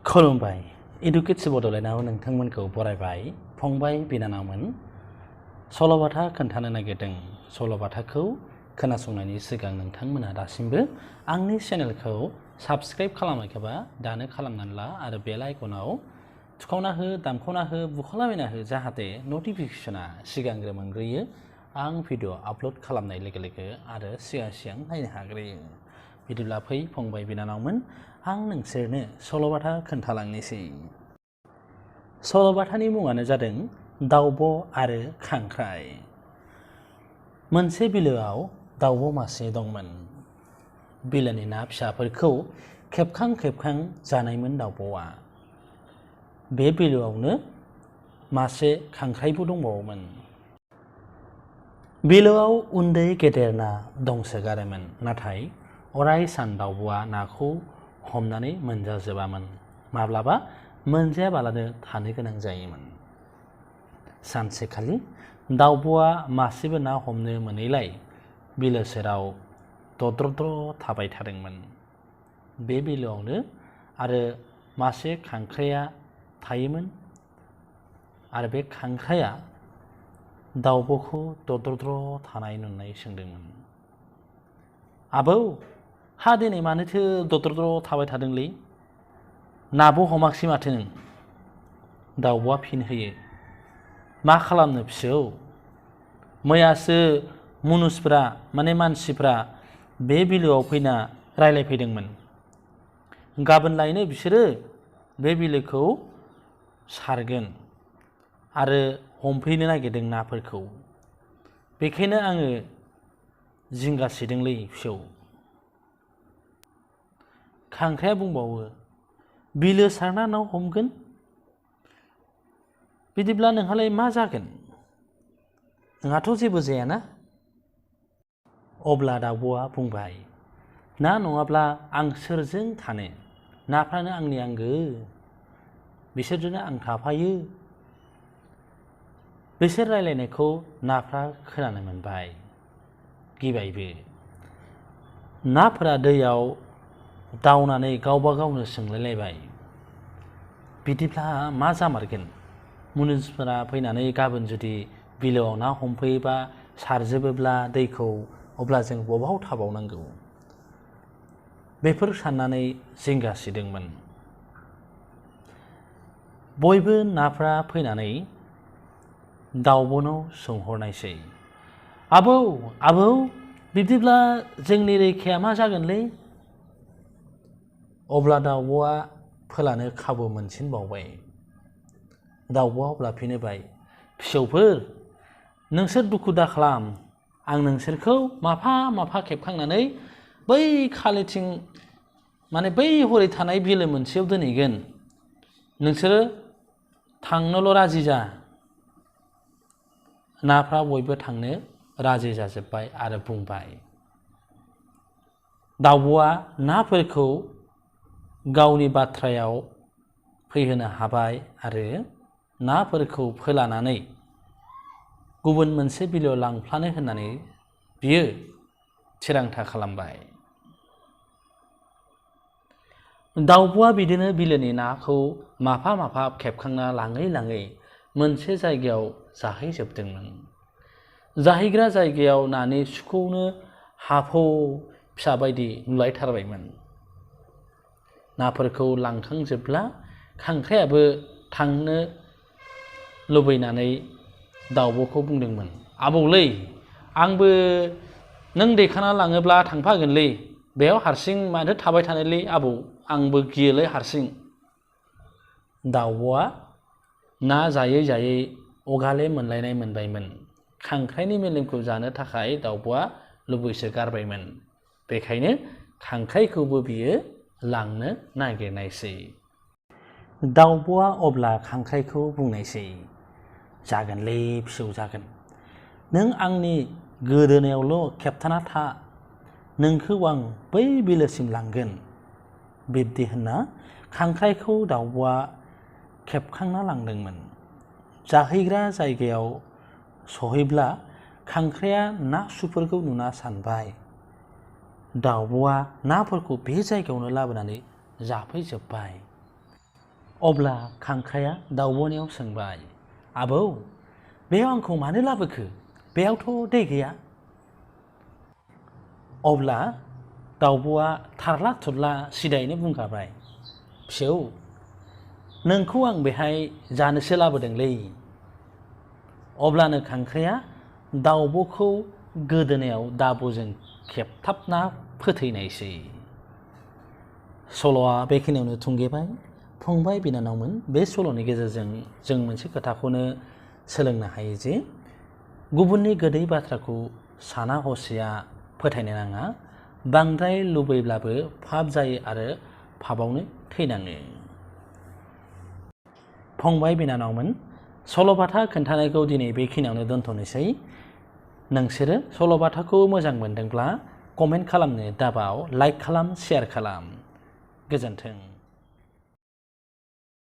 खुलुमबाय इडुकेट बड'लेण्डआव नोंथांमोनखौ बरायबाय फंबाय बिनानावमोन सल'बाथा खोन्थानो नागिरदों सल'बाथाखौ खोनासंनायनि सिगां नोंथांमोना दासिमबो आंनि चेनेलखौ साबस्क्राइब खालामाखैबा दानो खालामनानै ला आरो बेल आइकनाव थुखावना हो दामखावना हो बुखावलाबायना हो जाहाथे नटिफिकेसना सिगांग्रो मोनग्रोयो आं भिडिअ आपल'ड खालामनाय लोगो लोगो आरो सिगां नायनो हाग्रोयो बिदिब्ला फै फंबाय बिनानावमोन आं नोंसोरनो सल'बाथा खोन्थालांनोसै। सल'बाथानि मुङानो जादों दाउब' आरो खांख्राइ। मोनसे बिलोआव दाउब' मासे दंमोन। बिलोनि ना फिसाफोरखौ खेबखां खेबखां जानायमोन दाउब'आ। बे बिलोआवनो मासे खांख्राइबो दंबावोमोन। बिलोआव उन्दै गेदेर ना दंसोगारोमोन नाथाय अराय सान दाउब'आ नाखौ हमनानै मोनजाजोबामोन माब्लाबा मोनजायाबालानो थानो गोनां जायोमोन। सानसेखालि दाउब'आ मासेबो ना हमनो मोनैलाय बिलो सेराव दद्रद्र थाबाय थादोंमोन। बे बिलोआवनो आरो मासे खांख्राइया थायोमोन आरो बे खांख्राइया दाउब'खौ दद्रद्र थानाय नुनानै सोंदोंमोन, आबौ हा दिनै मानोथो दद्रद्र थाबाय थादोंलै? नाबो हमाखसै माथो नों? दाउब'आ फिन होयो, मा खालामनो फिसौ, मैयासो मुनुसफ्रा मानसिफ्रा बे बिलोआव फैना रायलायफैदोंमोन। गाबोनलायनो बिसोरो बे बिलोखौ सारगोन आरो हमफैनो नागिरदों नाफोरखौ। बेखायनो आङो जिंगा सिदोंलै फिसौ। खांख्राइया बुंबावो, बिलो सारना ना हमगोन? बिदिब्ला नोंहालाय मा जागोन? नोंहाथ' जेबो जायाना? अब्ला दाउब'आ बुंबाय, ना नङाब्ला आं सोरजों थानो? नाफ्रानो आंनि आंगो, बिसोरजोंनो आं थाफायो। बिसोर रायलायनायखौ नाफ्रा खोनानो मोनबाय, गिबायबो। नाफोरा दैयाव दावनानै गावबा गावनो सोंलायलायबाय, बिदिब्ला मा जामारगोन? मुनुसफोरा फैनानै गाबोन जुदि बिलोआव ना हमफैयोबा सारजोबोब्ला दैखौ अब्ला जों बबाव थाबावनांगौ? बेफोर साननानै जिंगा सिदोंमोन। बयबो नाफ्रा फैनानै दाउब'नाव सोंहरनायसै, आबौ आबौ बिदिब्ला जोंनि रैखाया मा जागोनलै? अब्ला दाउब'आ फोलानो खाबु मोनसिनबावबाय। दाउब'आ अब्ला फिन होबाय, फिसौफोर नोंसोर दुखु दाखालाम, आं नोंसोरखौ माफा खेबखांनानै बै खालिथिं बै हरै थानाय बिलो मोनसेयाव दोनहैगोन। नोंसोरो थांनोल' राजि जा। नाफ्रा बयबो थांनो राजि जाजोब्बाय आरो बुंबाय। दाउब'आ नाफोरखौ गावनि बाथ्रायाव फैहोनो हाबाय आरो नाफोरखौ फोलानानै गुबुन मोनसे बिलोआव लांफ्लानो होननानै बियो थिरांथा खालामबाय। दाउब'आ बिदिनो बिलोनि नाखौ माफा खेबखांना लाङै मोनसे जायगायाव जाहैजोबदोंमोन। जाहैग्रा जायगायाव नानि सुखौनो हाफौ फिसा बायदि नुलायथारबायमोन। नाफोरखौ लांखांजोबब्ला खांख्राइयाबो थांनो लुबैनानै दाउब'खौ बुंदोंमोन, आबौलै आंबो नों दैखांना लाङोब्ला थांफागोनलै, बेयाव हारसिं माथो थाबाय थानोलै आबौ, आंबो गियोलै हारसिं। दाउब'आ ना जायै अगाले मोनलायनाय मोनबायमोन। खांख्राइनि मेलेमखौ जानो थाखाय दाउब'आ लुबैसो गारबायमोन। बेखायनो खांख्राइखौबो बियो लांनो नागिरनायसै। दाउब'आ अब्ला खांख्राइखौ बुंनायसै, जागोनलै फिसौ जागोन, नों आंनि गोदोनायावल' खेबथाना था, नोंखौ आं बै बिलोसिम लांगोन। बिब्दि होनना खांख्राइखौ दाउब'आ खेबखांना लांदोंमोन। जाहैग्रा जायगायाव सहैब्ला खांख्राइया ना सुफोरखौ नुना सानबाय, दाउब'आ नाफोरखौ बे जायगायावनो लाबोनानै जाफैजोब्बाय। अब्ला खांख्राया दाउब'नियाव सोंबाय, आबौ बेयाव आंखौ मानो लाबोखो? बेयावथ' दै गैया। अब्ला दाउब'आ थारला थुरला सिदायैनो बुंखाबाय, फिसौ नोंखौ आं बेहाय जानोसो लाबोदोंलै। अब्लानो खांख्राया दाउब'खौ गोदोनायाव दाबुजों खेबथाबना फोथैनायसै। सल'आ बेखिनियावनो थुंगेबाय। फंबाय बिनानावमोन, बे सल'नि गेजेरजों जों मोनसे खोथाखौनो सोलोंनो हायो जे गुबुननि गोदै बाथ्राखौ साना हसिया फोथायनो नाङा। बांद्राय लुबैब्लाबो फाब जायो आरो फाबावनो थैनाङो। फंबाय बिनानावमोन, सल'बाथा खोन्थानायखौ दिनै बेखिनियावनो दोनथ'नोसै। नोंसोरो सल'बाथाखौ मोजां मोनदोंब्ला कमेन्ट खालामनो दाबाव, लाइक खालाम, शेयार खालाम। गोजोन्थों।